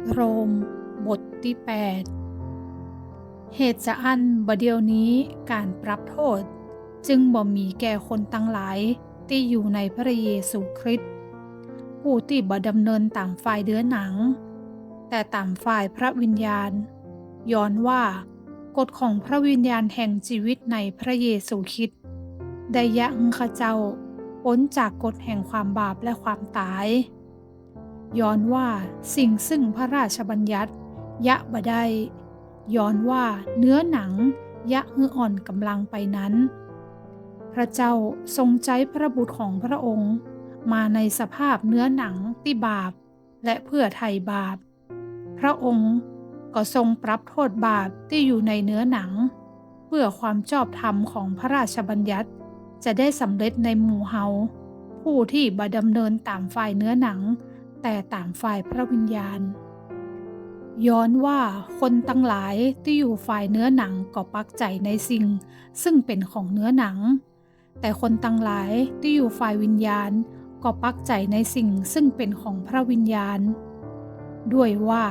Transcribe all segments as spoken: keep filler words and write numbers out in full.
โรม บทตี้แปด เหตุจาอั้นบ่าเดี่ยวนี้ก๋านปรับโต้ษจึงบ่มีแก่คนตังหลายตี้อยู่ในพระเยซูคริสต์ ผู้ตี้บ่ดำเนินต๋ามฝ่ายเนื้อหนัง แต่ต๋ามฝ่ายพระวิญญาณ ย้อนว่ากฎของพระวิญญาณแห่งจีวิตในพระเยซูคริสต์ ได้เยียะหื้อข้าเจ้าป๊นจากกฎแห่งความบาปและความต๋าย ย้อนว่าสิ่งซึ่งพระราชบัญญัติเยียะบ่ได้ ย้อนว่าเนื้อหนังเยียะหื้ออ่อนก๋ำลังไปนั้น พระเจ้าทรงใจ๊พระบุตรของพระองค์มาในสภาพเนื้อหนังตี้บาป และเพื่อไถ่บาป พระองค์ก็ทรงปรับโต้ษบาปตี้อยู่ในเนื้อหนัง เพื่อความชอบธรรมของพระราชบัญญัติจะได้สำเร็จในหมู่เฮา ผู้ตี้บ่ดำเนินต๋ามฝ่ายเนื้อหนัง แต่ต๋ามฝ่ายพระวิญญาณ ย้อนว่าคนตังหลายตี้อยู่ฝ่ายเนื้อหนังก็ปักใจ๋ในสิ่งซึ่งเป๋นของเนื้อหนัง แต่คนตังหลายตี้อยู่ฝ่ายวิญญาณก็ปักใจ๋ในสิ่งซึ่งเป๋นของพระวิญญาณ ด้วยว่า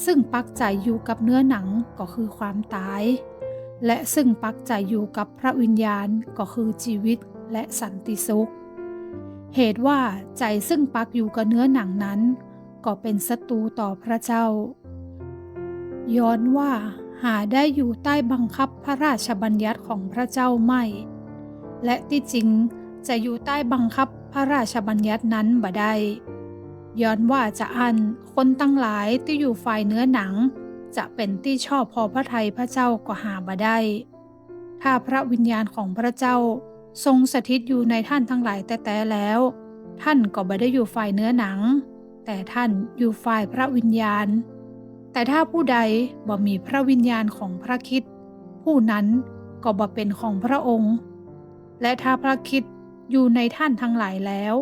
ซึ่งปักใจ๋อยู่กับเนื้อหนังก็คือความต๋าย และซึ่งปักใจ๋อยู่กับพระวิญญาณก็คือจีวิตและสันติสุข เหตุว่าใจ๋ซึ่งปักอยู่กับเนื้อหนังนั้นก็เป๋นศัตรูต่อพระเจ้า ย้อนว่าหาได้อยู่ใต้บังคับพระราชบัญญัติของพระเจ้าไม่ และตี้จริงจะอยู่ใต้บังคับพระราชบัญญัตินั้นบ่ได้ ย้อนว่าจาอั้นคนตังหลายตี้อยู่ฝ่ายเนื้อหนังจะเป๋นตี้ชอบพอพระทัยพระเจ้าก็หาบ่ได้ ถ้าพระวิญญาณของพระเจ้าทรงสถิตอยู่ในท่านทั้งหลายแต๊ๆ แล้ว ท่านก็บ่ได้อยู่ฝ่ายเนื้อหนัง แต่ท่านอยู่ฝ่ายพระวิญญาณ แต่ถ้าผู้ใดบ่มีพระวิญญาณของพระคริสต์ ผู้นั้นก็บ่เป๋นของพระองค์ และถ้าพระคริสต์อยู่ในท่านทั้งหลายแล้ว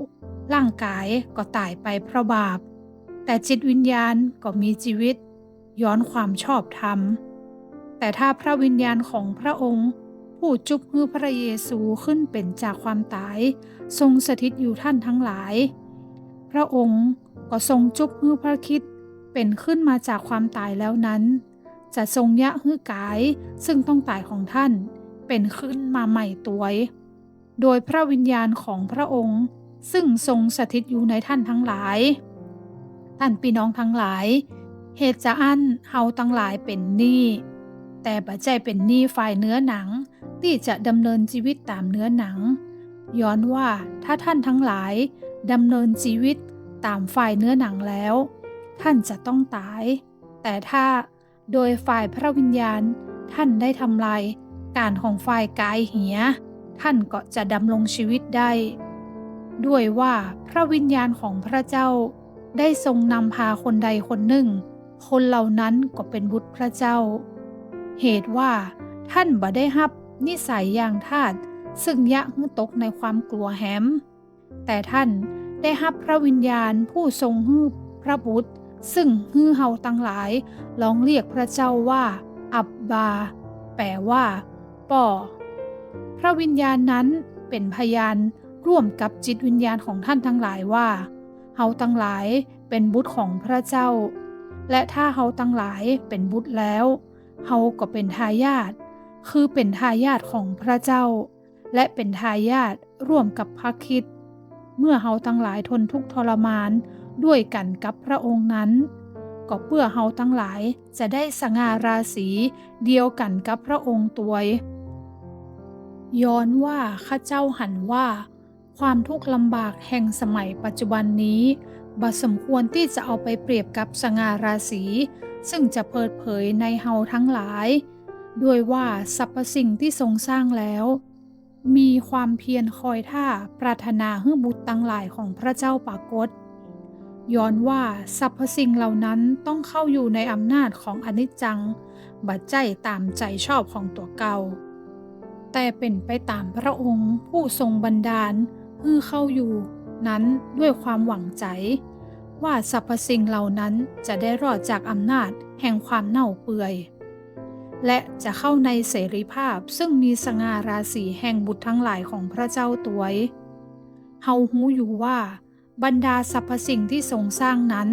ร่างกายก็ต๋ายไปเพราะบาป แต่จิตวิญญาณก็มีจีวิต ย้อนความชอบธรรม แต่ถ้าพระวิญญาณของพระองค์ ผู้จุบหื้อพระเยซูขึ้นเป๋นจากความต๋าย ทรงสถิตอยู่ท่านทั้งหลาย พระองค์ก็ทรงจุบหื้อพระคริสต์เป๋นขึ้นมาจากความต๋ายแล้วนั้น จะทรงเยียะหื้อกายซึ่งต้องต๋ายของท่านเป๋นขึ้นมาใหม่ตวย โดยพระวิญญาณของพระองค์ซึ่งทรงสถิตอยู่ในท่านทั้งหลาย ท่านพี่น้องทั้งหลาย เหตุจาอั้นเฮาตังหลายเป๋นหนี้ แต่บ่ใจ้เป๋นหนี้ฝ่ายเนื้อหนังตี้จะดำเนินจีวิตต๋ามเนื้อหนัง ย้อนว่าถ้าท่านทั้งหลายดำเนินจีวิตต๋ามฝ่ายเนื้อหนังแล้ว ท่านจะต้องต๋าย แต่ถ้า โดยฝ่ายพระวิญญาณท่านได้ทำลายก๋านของฝ่ายกายเหีย ท่านก็จะดำรงจีวิตได้ ด้วยว่าพระวิญญาณของพระเจ้าได้ทรงนำพาคนใดคนนึ่ง คนเหล่านั้นก็เป๋นบุตรพระเจ้า เหตุว่าท่านบ่ได้ฮับนิสัยอย่างทาส ซึ่งเยียะหื้อตกในความกั๋วแหม แต่ท่านได้ฮับพระวิญญาณผู้ทรงหื้อพระบุตร ซึ่งหื้อเฮาตังหลายร้องเรียกพระเจ้าว่า อับบา แปลว่า ป้อ พระวิญญาณนั้นเป๋นพยานร่วมกับจิตวิญญาณของท่านทั้งหลายว่า เฮาตังหลายเป๋นบุตรของพระเจ้า และถ้าเฮาตังหลายเป๋นบุตรแล้ว เฮาก็เป๋นทายาท คือเป๋นทายาทของพระเจ้า และเป๋นทายาทร่วมกับพระคริสต์ เมื่อเฮาตังหลายทนทุกข์ทรมานด้วยกั๋นกับพระองค์นั้น ก็เปื้อเฮาตังหลายจะได้สง่าราศีเดียวกั๋นกับพระองค์ตวย ย้อนว่าข้าเจ้าหันว่าความทุกข์ลำบากแห่งสมัยปัจจุบันนี้บ่สมควรตี้จะเอาไปเปรียบกับสง่าราศี ซึ่งจะเปิดเผยในเฮาทั้งหลาย ด้วยว่าสรรพสิ่งที่ทรงสร้างแล้ว มีความเพียรคอยถ้าปรารถนาหื้อบุตรตังหลายของพระเจ้าปรากฏ ย้อนว่าสรรพสิ่งเหล่านั้นต้องเข้าอยู่ในอำนาจของอนิจจัง บ่ใจ้ต๋ามใจ๋ชอบของตั๋วเก่า แต่เป๋นไปต๋ามพระองค์ผู้ทรงบันดาลหื้อเข้าอยู่นั้นด้วยความหวังใจ๋ ว่าสรรพสิ่งเหล่านั้นจะได้รอดจากอำนาจแห่งความเน่าเปื่อย และจะเข้าในเสรีภาพซึ่งมีสง่าราศีแห่งบุตรทั้งหลายของพระเจ้าตวย เฮาฮู้อยู่ว่าบรรดาสรรพสิ่งที่ทรงสร้างนั้น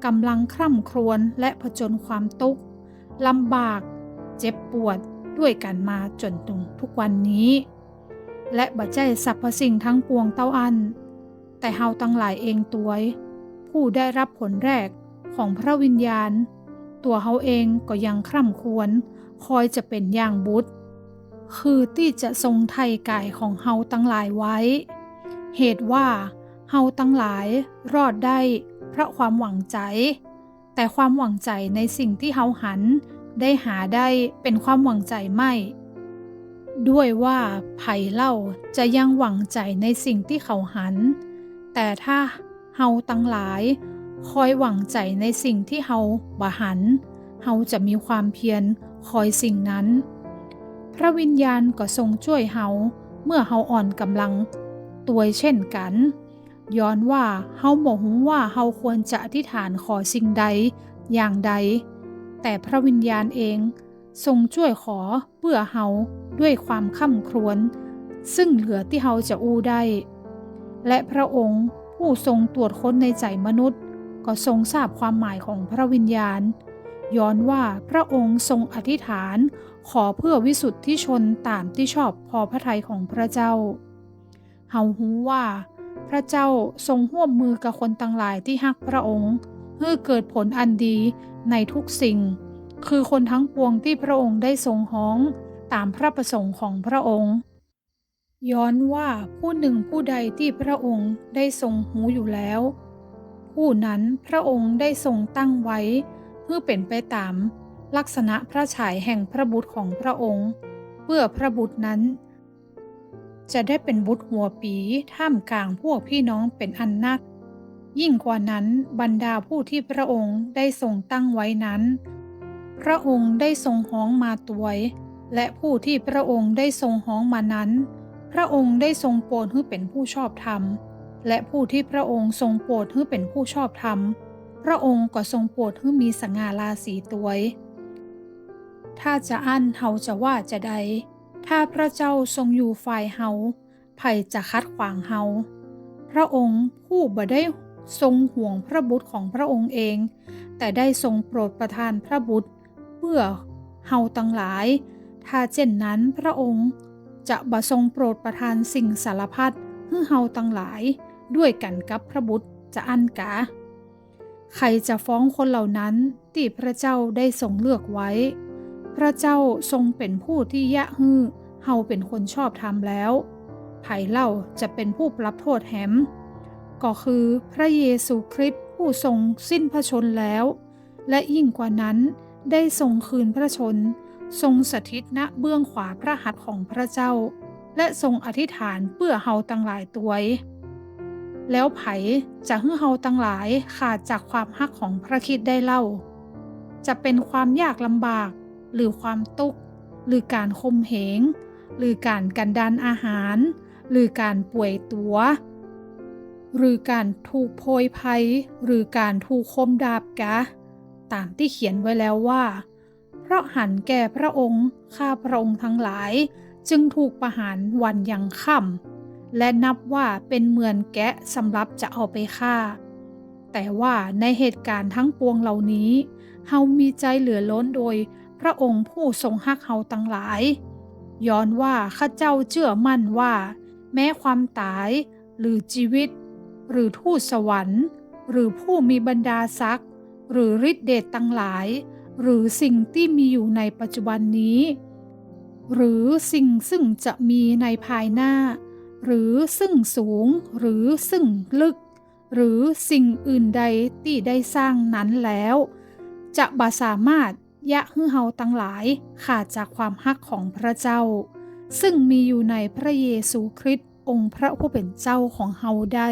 ก๋ำลังคร่ำครวญและผจญความตุ๊กข์ ลำบาก เจ็บปวดด้วยกั๋นมาจ๋นถึงทุกวันนี้ และบ่ใจ้สรรพสิ่งทั้งปวงเต้าอั้น แต่เฮาตังหลายเองตวย ผู้ได้รับผลแรกของพระวิญญาณ ตั๋วเฮาเองก็ยังคร่ำครวญ คอยจะเป๋นอย่างบุตร คือตี้จะทรงไถ่ก๋ายของเฮาตังหลายไว้ เหตุว่าเฮาตังหลายรอดได้เพราะความหวังใจ๋ แต่ความหวังใจ๋ในสิ่งตี้เฮาหันได้หาได้เป๋นความหวังใจ๋ใหม่ ด้วยว่าใผเล่าจะยังหวังใจ๋ในสิ่งตี้เขาหัน แต่ถ้าเฮาตังหลายคอยหวังใจ๋ในสิ่งตี้เฮาบ่หัน เฮาจะมีความเพียรคอยสิ่งนั้น พระวิญญาณก็ทรงจ้วยเฮาเมื่อเฮาอ่อนก๋ำลังตวยเช่นกั๋น ย้อนว่าเฮาบ่ฮู้ว่าเฮาควรจะอธิษฐานขอสิ่งใดอย่างใด แต่พระวิญญาณเองทรงจ้วยขอเปื้อเฮาด้วยความคร่ำครวญ ซึ่งเหลือตี้เฮาจะอู้ได้ และพระองค์ผู้ทรงตรวจค้นในใจ๋มนุษย์ ก็ทรงทราบความหมายของพระวิญญาณ ย้อนว่าพระองค์ทรงอธิษฐานขอเพื่อวิสุทธิชนต๋ามตี้ชอบพอพระทัยของพระเจ้า เฮาฮู้ว่าพระเจ้าทรงฮ่วมมือกับคนตังหลายตี้ฮักพระองค์ หื้อเกิดผลอันดีในทุกสิ่ง คือคนทั้งปวงตี้พระองค์ได้ทรงฮ้องต๋ามพระประสงค์ของพระองค์ ย้อนว่าผู้หนึ่งผู้ใดตี้พระองค์ได้ทรงฮู้อยู่แล้ว ผู้นั้นพระองค์ได้ทรงตั้งไว้ หื้อเป๋นไปต๋ามลักษณะพระฉายแห่งพระบุตรของพระองค์ เปื้อพระบุตรนั้น จะได้เป๋นบุตรหัวปี๋ท่ามกลางพวกพี่น้องเป๋นอันนัก ยิ่งกว่านั้นบรรดาผู้ที่พระองค์ได้ทรงตั้งไว้นั้น พระองค์ได้ทรงฮ้องมาตวย และผู้ที่พระองค์ได้ทรงฮ้องมานั้น พระองค์ได้ทรงโปรดหื้อเป๋นผู้ชอบธรรม และผู้ที่พระองค์ทรงโปรดหื้อเป๋นผู้ชอบธรรม พระองค์ก็ทรงโปรดหื้อมีสง่าราศีตวย ถ้าจาอั้นเฮาจะว่าจาใด ถ้าพระเจ้าทรงอยู่ฝ่ายเฮา ใผจะขัดขวางเฮา พระองค์ผู้บ่ได้ทรงหวงพระบุตรของพระองค์เอง แต่ได้ทรงโปรดประทานพระบุตรเปื้อเฮาตังหลาย ถ้าเจ้นนั้นพระองค์จะบ่ทรงโปรดประทานสิ่งสารพัดหื้อเฮาตังหลายด้วยกั๋นกับพระบุตรจาอั้นกา ใครจะฟ้องคนเหล่านั้นตี้พระเจ้าได้ทรงเลือกไว้ พระเจ้าทรงเป๋นผู้ที่เยียะหื้อเฮาเป๋นคนชอบธรรมแล้ว ใผเล่าจะเป๋นผู้ปรับโต้ษแหม ก็คือพระเยซูคริสต์ผู้ทรงสิ้นพระชนม์แล้ว และยิ่งกว่านั้นได้ทรงคืนพระชนม์ ทรงสถิต ณ เบื้องขวาพระหัตถ์ของพระเจ้า และทรงอธิษฐานเปื้อเฮาตังหลายตวย แล้วใผจะหื้อเฮาตังหลายขาดจากความฮักของพระคริสต์ได้เล่า จะเป๋นความยากลำบาก หรือความตุ๊กข์ หรือก๋านข่มเหง หรือก๋านกันดารอาหาร หรือก๋านป่วยตั๋ว หรือก๋านถูกโพยภัย หรือก๋านถูกคมดาบกา ต๋ามตี้เขียนไว้แล้วว่า เพราะหันแก่พระองค์ ข้าพระองค์ทั้งหลายจึงถูกประหารวันยังค่ำ และนับว่าเป๋นเหมือนแกะสำหรับจะเอาไปฆ่า แต่ว่าในเหตุก๋ารณ์ทั้งปวงเหล่านี้ เฮามีใจ๋เหลือล้นโดยพระองค์ผู้ทรงฮักเฮาตังหลาย ย้อนว่าข้าเจ้าเจื้อมั่นว่า แม้ความต๋าย หรือจีวิต หรือทูตสวรรค์ หรือผู้มีบรรดาศักดิ์ หรือฤทธิ์เดชตังหลาย หรือสิ่งตี้มีอยู่ในปัจจุบันนี้ หรือสิ่งซึ่งจะมีในภายหน้า หรือซึ่งสูง หรือซึ่งลึก หรือสิ่งอื่นใดตี้ได้สร้างนั้นแล้ว จะบ่สามารถเยียะหื้อเฮาตังหลายขาดจากความฮักของพระเจ้า ซึ่งมีอยู่ในพระเยซูคริสต์องค์พระผู้เป๋นเจ้าของเฮาได้